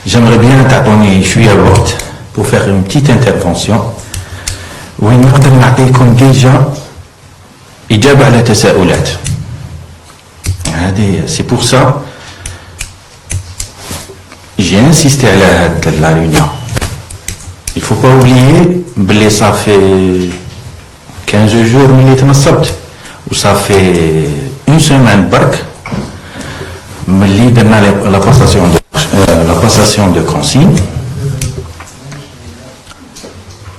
J'aimerais bien تعطوني شوية وقت pour faire une petite intervention وين نقدر نعطيكم déjà إجابة على تساؤلات. هذه c'est pour ça j'ai insisté على هاد la réunion. Il faut pas oublier بلي ça fait 15 jours ملي تنصبت و ça fait une semaine برك ملي درنا la passation de consigne.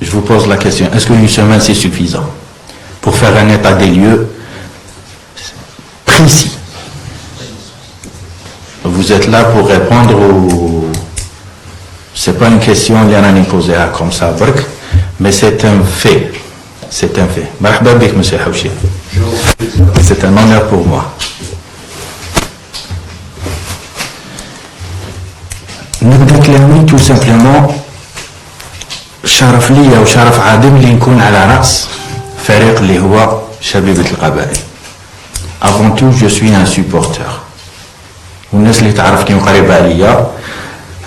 Je vous pose la question, est-ce qu'une semaine c'est suffisant pour faire un état des lieux précis? Vous êtes là pour répondre ou c'est pas une question اللي راني posée comme ça برك, mais c'est un fait. C'est un fait. مرحبا بك monsieur Haouchi. C'est un honneur pour moi. نبدا كلامي tout simplement شرف ليا وشرف عظيم اللي نكون على رأس فريق اللي هو شبيبة القبائل. Avant tout, je suis un supporter. والناس اللي تعرفني وقريبة عليا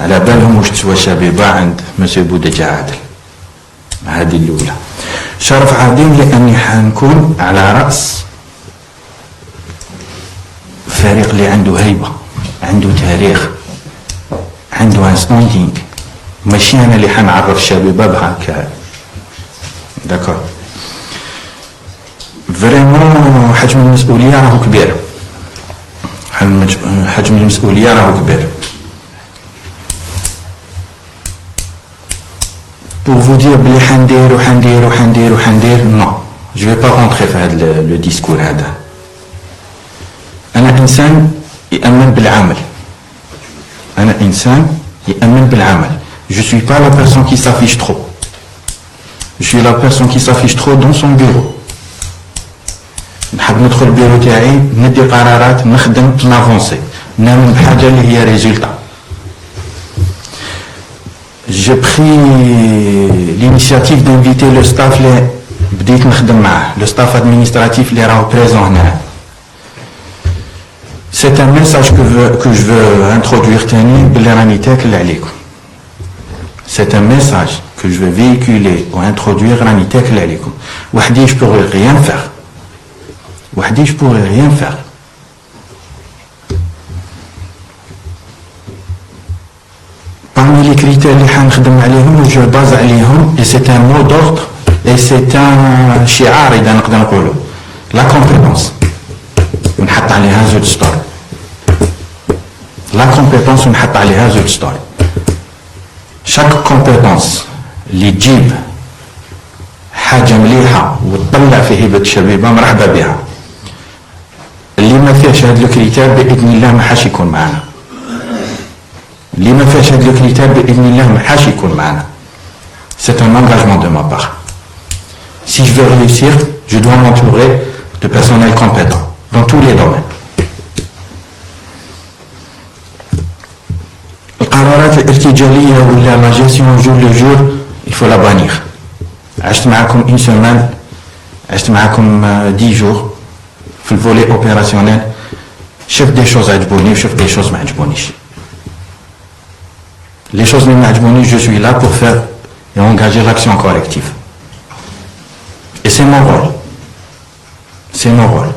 على بالهم واش تسوى شبيبة عند monsieur بودجا عادل. هذه الأولى. شرف عظيم لأني حنكون على رأس فريق اللي عنده هيبة، عنده تاريخ، عنده un standing. ماشي أنا اللي حنعرف الشبيبة بهكا. D'accord. Vraiment حجم المسؤولية راهو كبير. حجم المسؤولية راهو كبير. Pour vous dire بلي حندير وحندير وحندير وحندير, non. Je vais pas rentrer في هذا le discours هذا. أنا إنسان يأمن بالعمل. أنا إنسان يأمن بالعمل. Je suis pas la personne qui s'affiche trop. Je suis la personne qui s'affiche trop dans son bureau. نحب ندخل البيرو تاعي ندي قرارات نخدم ن avancer نامن بحاجة اللي هي résultat. J'ai pris l'initiative d'inviter le staff اللي بديت نخدم معاه, le staff administratif اللي راهو présent هنا. C'est un message que je veux introduire تاني باللي راني تاكل عليكم. C'est un message que je veux véhiculer ou introduire راني تاكل عليكم. وحدي je pourrais rien faire. وحدي je pourrais rien faire. Parmi les critères اللي حنخدم عليهم و je base عليهم et c'est un mot d'ordre et c'est un شعار إذا نقدر نقولو la compétence ونحط عليها زوج سطور. La compétence ونحط عليها زوج سطور. Chaque compétence اللي تجيب حاجة مليحة وتطلع في هيبة الشبيبة مرحبا بها. اللي ما فيهش هاد le critère بإذن الله ما حاش يكون معنا. اللي ما فيهش هاد le critère بإذن الله ما حاش يكون معنا. C'est un engagement de ma part. Si je veux réussir, je dois m'entourer de personnel compétent dans tous les domaines. القرارات الارتجالية ولا la gestion jour le jour, il faut la bannir. عشت معكم une semaine, عشت معكم 10 jours في ال volet opérationnel, شفت des choses عجبوني وشفت des choses ما عجبونيش. Les choses اللي ما عجبونيش, je suis là pour faire et engager l'action corrective. Et c'est mon rôle. C'est mon rôle.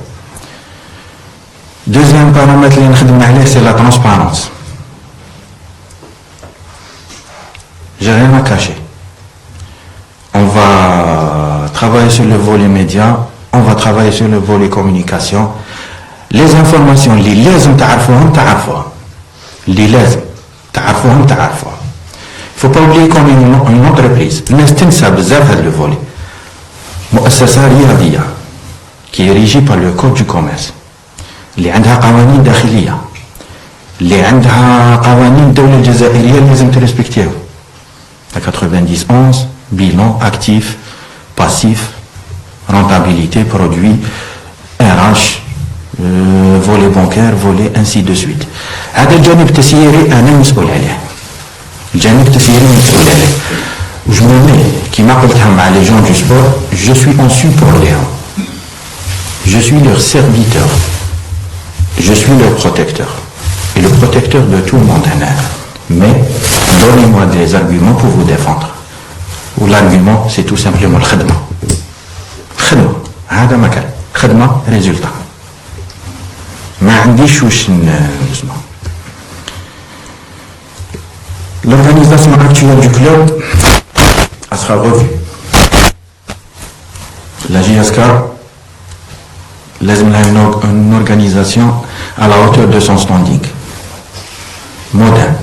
Deuxième paramètre اللي نخدم عليه, c'est la transparence. J'ai rien à cacher. On va travailler sur le volet média, on va travailler sur le volet communication. Les informations اللي لازم تعرفوهم تعرفوهم. اللي لازم تعرفوهم تعرفوهم. Il faut pas oublier qu'on est une entreprise. الناس تنسى بزاف هذا le volet. مؤسسة رياضية qui est régie par le code du commerce. اللي عندها قوانين داخلية. اللي عندها قوانين الدولة الجزائرية اللي لازم ت respecter هم. La 90-11, bilan, actif, passif, rentabilité, produit, RH, volet bancaire, volet ainsi de suite. هذا الجانب التسييري أنا مسؤول عليه. الجانب التسييري مسؤول عليه. Je me mets, كيما قلتها مع les gens du sport, je suis en support ليهم. Je suis leur serviteur. Je suis leur protecteur. Et le protecteur de tout le monde هنا. Mais Donnez-moi des arguments pour vous défendre. و l'argument, c'est tout simplement الخدمة. الخدمة هذا ما كان خدمة résultat. ما عنديش واش نسمع. L'organisation actuelle du club elle sera revue. La JSK لازم لها une organisation à la hauteur de son standing moderne.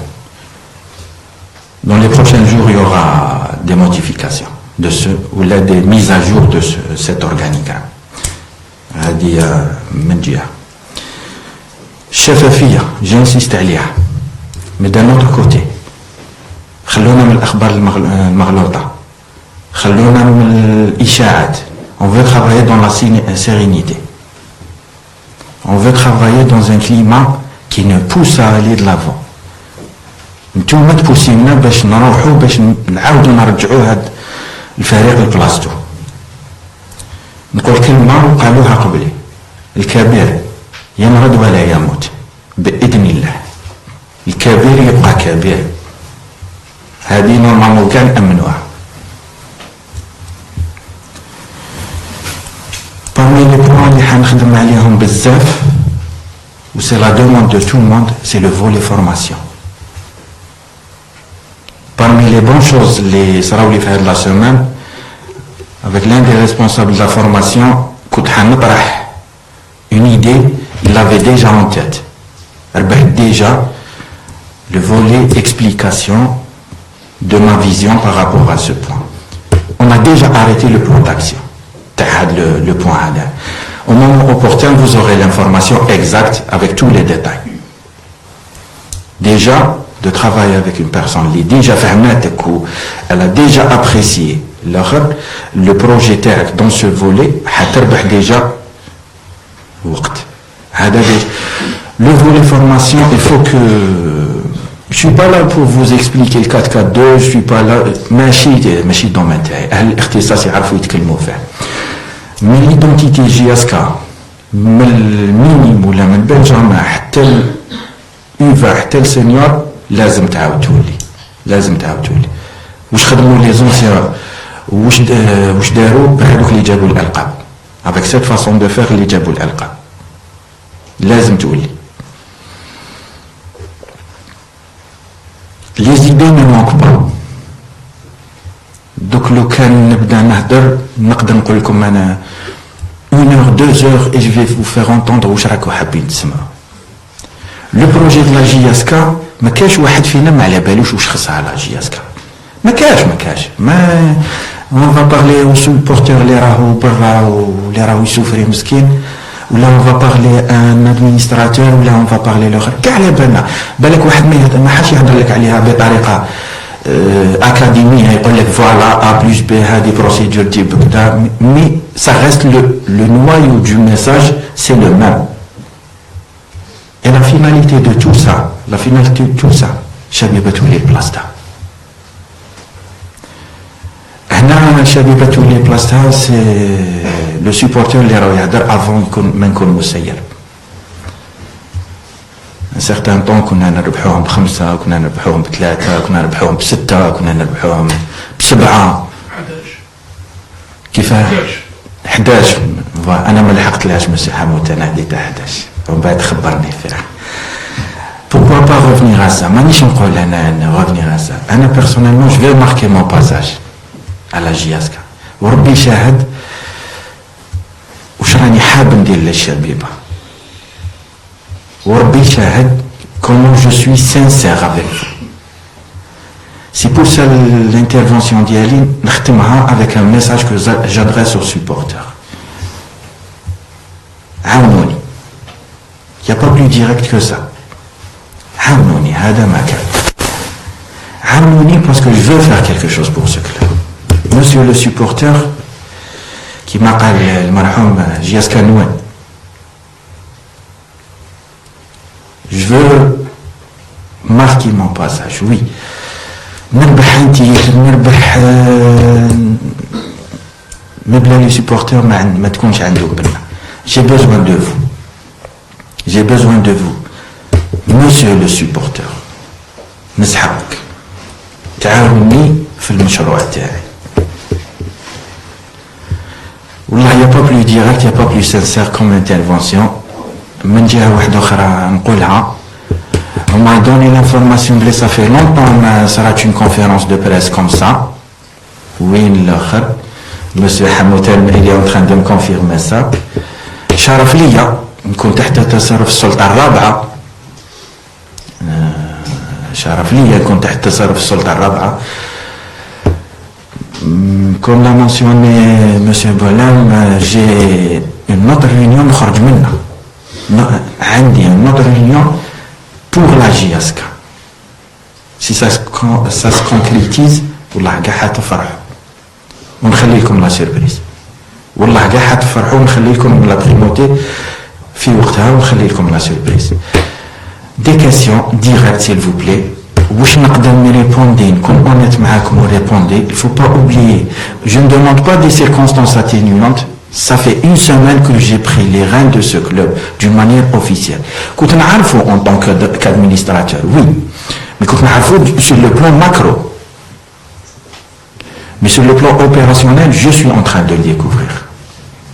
Dans les prochains jours, il y aura des modifications de ce, ولا des mises à jour de cet organigramme. هذه من جهة. الشفافية j'insiste عليها. Mais d'un autre côté, خلونا من الأخبار المغلوطة، خلونا من الإشاعات. On veut travailler dans la sérénité. On veut travailler dans un climat qui nous pousse à aller de l'avant. نتوما تبوسيونا باش نروحو باش نعاودو نرجعو هاد الفريق لبلاصتو. نقول كلمة وقالوها قبلي، الكبير يمرض ولا يموت بإذن الله. الكبير يبقى كبير، هذه normalement كاع نأمنوها. Parmi les points اللي حنخدم عليهم بزاف، و c'est la demande de tout le monde, c'est le volet formation. Parmi les bonnes choses اللي صراو لي في هاد la semaine, avec l'un des responsables de la formation, كنت حنطرح une idée, il l'avait déjà en tête. ربحت déjà le volet explication de ma vision par rapport à ce point. On a déjà arrêté le plan d'action. Le point هذا. Au moment opportun, vous aurez l'information exacte avec tous les détails. Déjà, de travailler avec une personne qui déjà فهماتك ou elle a déjà apprécié le projet تاعك dans ce volet, حتربح déjà وقت. هذا déjà. Le volet formation, il faut que je suis pas là pour vous expliquer le 4-4-2, je suis pas là, ماشي domaine تاعي. أهل الاختصاص يعرفوا يتكلموا فيه. من l'identité JSK من ال minimes ولا من benjamins حتى ال U20 حتى ال senior لازم تعاود تولي، لازم تعاود تولي. واش خدموا les anciens، واش داروا بهذوك اللي جابوا الالقاب، avec cette façon de faire اللي جابوا الالقاب لازم تولي. Les idées ne manquent pas. دوك لو كان نبدا نهدر نقدر نقول لكم انا une heure, deux heures et je vais vous faire entendre واش راكو حابين تسمعوا. Le projet de la JSK ما كاش واحد فينا ما على بالوش واش خصها la JSK. ما كاش، ما كاش. ما on va parler aux supporters اللي راهو برا واللي راهو يسوفري مسكين، ولا on va parler à un administrateur ولا on va parler l'autre. كاع على بالنا. بالك واحد ما حاش يهضر لك عليها بطريقة أكاديمية، يقول لك voilà A plus B هذه procédure تجيب كذا، mais ça reste le noyau du message, c'est le même. Et la finalité de tout ça, la finalité de tout ça, شبيبة تولي بلاصتها. هنا شبيبة تولي بلاصتها، c'est le supporter اللي راه يهدر avant يكون ما نكون مسير. Un certain temps كنا نربحوهم ب5، كنا نربحوهم ب3، كنا نربحوهم ب6، كنا نربحوهم ب7. كيفاه؟ 11. أنا ما لحقتلهاش مسيو حموت، أنا عندي تاع 11 ومن بعد خبرني فيها. Pourquoi pas revenir à ça? مانيش نقول أنا revenir à ça. أنا personnellement je vais marquer mon passage à la JSK. وربي شاهد واش راني حاب ندير للشبيبة. وربي شاهد comment je suis sincère avec vous. C'est pour ça l'intervention ديالي نختمها avec un message que j'adresse aux supporters. عاونوني. Il n'y a pas plus direct que ça. عاونوني، هذا ما كان. عاونوني parce que je veux faire quelque chose pour ce club. Monsieur le supporter, كما قال المرحوم JSK نوان, je veux marquer mon passage, oui. نربح انت، نربح، mais بلا les supporters ما تكونش عنده قبلنا. J'ai besoin de vous. J'ai besoin de vous. Monsieur le supporter. نسحقك. تعاوني في المشروع تاعي. والله y a pas plus direct, y a pas plus sincère comme intervention. من جهه واحده اخرى نقولها, on m'a donné l'information بلي ça fait longtemps ما صرات une conférence de presse comme ça. وين الاخر, monsieur حموتان, il est en train de me confirmer ça. شرف ليا نكون تحت تصرف السلطه الرابعه, شرف ليا نكون تحت تصرف السلطه الرابعه. Comme l'a mentionné M. Bolem, j'ai une autre réunion نخرج منها, عندي une autre réunion pour la JSK. Si ça se concrétise, والله كاع حتفرحوا ونخلي لكم la surprise. والله كاع حتفرحوا ونخلي لكم la primauté في وقتها ونخلي لكم la surprise. Des questions directes, s'il vous plaît. واش نقدر نريبوندي نكون honnête معاكم وريبوندي. Il faut pas oublier, je ne demande pas des circonstances atténuantes. Ça fait une semaine que j'ai pris les rênes de ce club d'une manière officielle. كنت نعرفه en tant qu'administrateur, oui, mais كنت نعرفه sur le plan macro, mais sur le plan opérationnel, je suis en train de le découvrir.